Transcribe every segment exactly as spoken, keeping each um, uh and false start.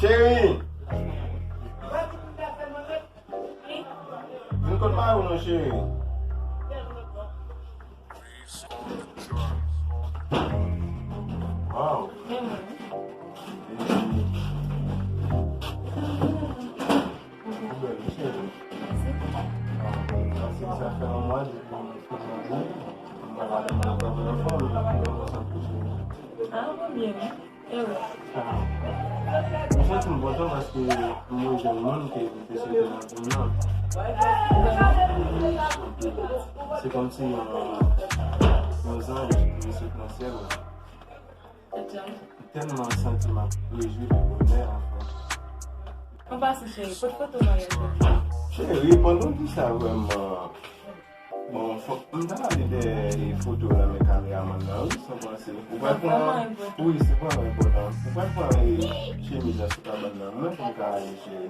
Cheri! Vin kot mari w non, cheri. Wow. Ou bèl wi, cheri. Ah, sa se, sa fè yon mwa depi m te mari. M pa gade mwen, m pa wè fanmi, m pa wè sa touche. Ah, mwen byen wi. E ou? Ah. Mwen santi m kontan paske m rejwenn moun ke m te swete nan vi m nan. Se kòmsi yon, yon zanj ki sot nan syèl la. M tèlman santi m ap rejwi de bonè, anfen. Anpase, cheri, kot foto maryaj la? Cheri, pandan w di sa vrèman, bon, fòk m ta pale de foto nan men kameramann nan, wi, sa w panse. Ou pral pran, wi, se vrèman enpòtan. Ou pral pran, eh, chemiz la sou kabann nan, mwen pou m ka ale, cheri.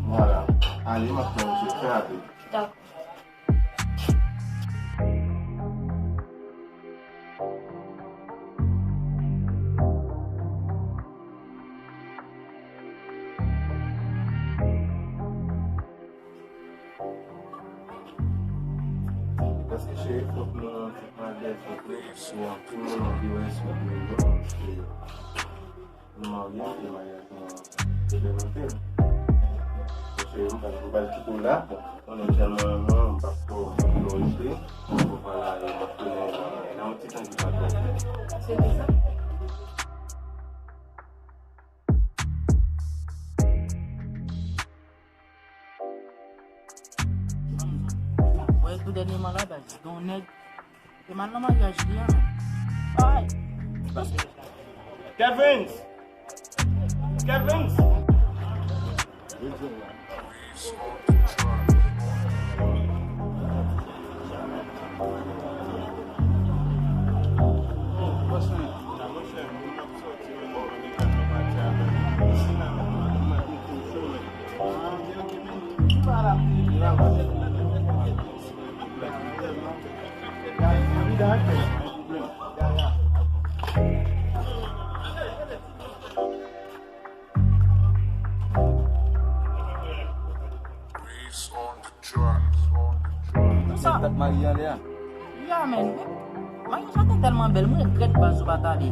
Vwala. Ale, m ap pran yon ti fè avè. Dakò. Paske cheri, fòk nou fè mal de fòk nou, paske anpil moun anvi wè sou nou, paske nou marye, e maryaj nou an te bèl anpil. Cheri, m pral, m pral kite w la. Konnen tèlman renmen w, m p ap fè w rete. Bon, vwala, e m ap tounen nan yon ti tan ki pa twò. Se kisa? Wè, tou dènyèman la, baz, gen yon nèg te mal nan maryaj li a, men. Ay! Kevins! Kevins! Sa. Dat marye anlè a. Ya, men. Maryaj la te tèlman bèl, mwen regrèt baz ou pa t ale.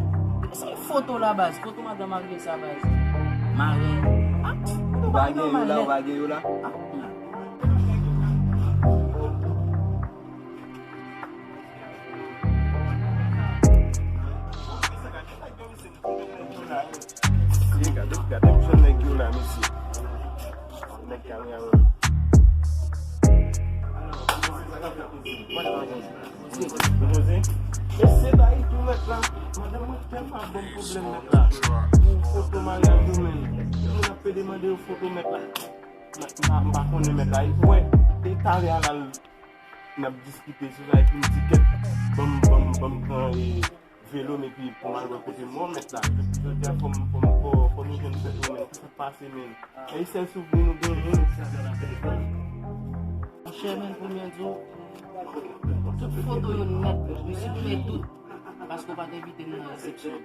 Se foto la, baz. Foto madanm marye sa, baz. Maren. Ah, ou pa gen yo la, ou pa gen yo la. Ah. Gade, gade m jan nèg yo la, mesye. Nèg kameraman. Ou poze? Mesye, bay tou mèt la. Madanm mwen tèlman ban m pwoblèm, mèt la. Pou foto maryaj nou, menm. Moun ap pede mande yo foto, mèt la. M pa, m pa konnen, mèt la. Wè, e talè a la, n ap diskite sou sa, epi m di, "Kèt, ban m, ban m, ban m pran, e, velo m, epi pou m al wè kote mò mèt la." Jodi a, fò m, fò m, fò, fò nou jwenn tèt nou, men, ki sot pase, men. E sèl souvni nou genyen. Monchè, men, pou mwen di w, tout foto yo nèt, m siprime tout, paske w pa t envite m nan resepsyon.